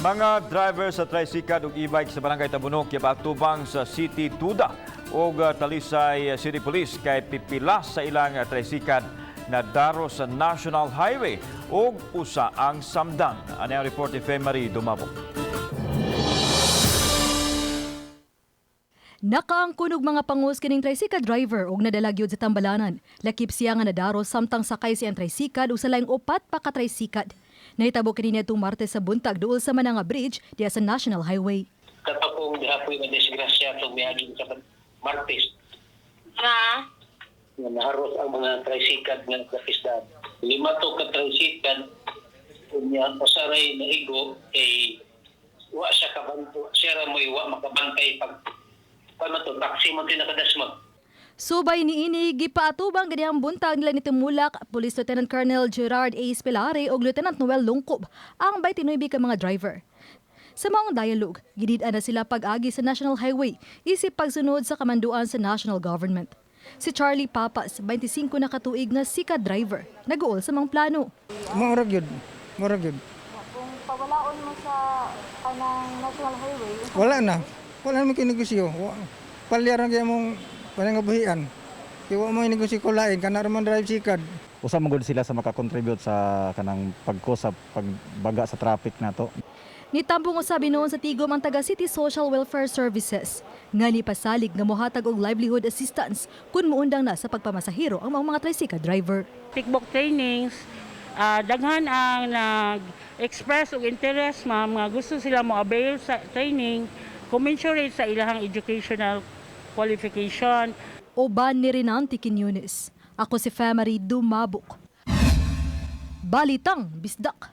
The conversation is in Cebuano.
Mga driver sa tricycle ug e-bike sa Barangay Tabunok gipaatubang sa City Tuda ug Talisay City Police kay pipila sa ilang tricycle na daro sa National Highway ug usa ang samdan. Ani ang report ni Marie Dumabok. Nakaangkon og mga pangus kining tricycle driver og nadala gyud sa tambalanan. Lakip siya nga nadaro samtang sakay siyang tricycle ug sa laing upat pa ka tricycle. Nahitabo kini niadtong Martes sa buntag duol sa Mananga Bridge diya sa National Highway. Katapong dihapoy na disgrasya itong miaging sa Martes. Nga. Nga naharos ang mga tricycle nga kapisdan. Lima to ka tricycle, unya usaray naigo kay wa siya kabanto, siya ra mo'y wa makabantay pag paano to, taxi mo tinakadasmag. Subay niini, gipaatubang ganiyang buntag nila ni Tumulak, Police Lieutenant Colonel Gerard A. Spilare ug Lieutenant Noel Lungkob ang 29 ka mga driver. Sa maong dialogue, gidid-an na sila pag-agi sa National Highway isip pagsunod sa kamanduan sa national government. Si Charlie Papas, 25 na katuig nga sika driver, nag-uol sa mga plano. Murag yun. Murag yun. Kung pawalaon mo sa kanang National Highway, Wala na. Wala naman kinegosyo. Palyar ang kaya mong panangabuhian. Kaya wa mo negosyo ko lain. Kana man drive sikad. Usa man gud sila sa makakontribute sa kanang pagko sa pagbaga sa traffic nato. Nitambong usabi noon sa tigom ang taga City Social Welfare Services. Nga ni pasalig nga mohatag og livelihood assistance kung muundang na sa pagpamasahero ang mga tricycle driver. Tikbok trainings, daghan ang nag-express og interest, ma'am, nga gusto sila mo avail sa training commensurate sa ilahang educational qualification. Uban ni Renante Quiñones. Ako si Femary Dumabok. Balitang Bisdak.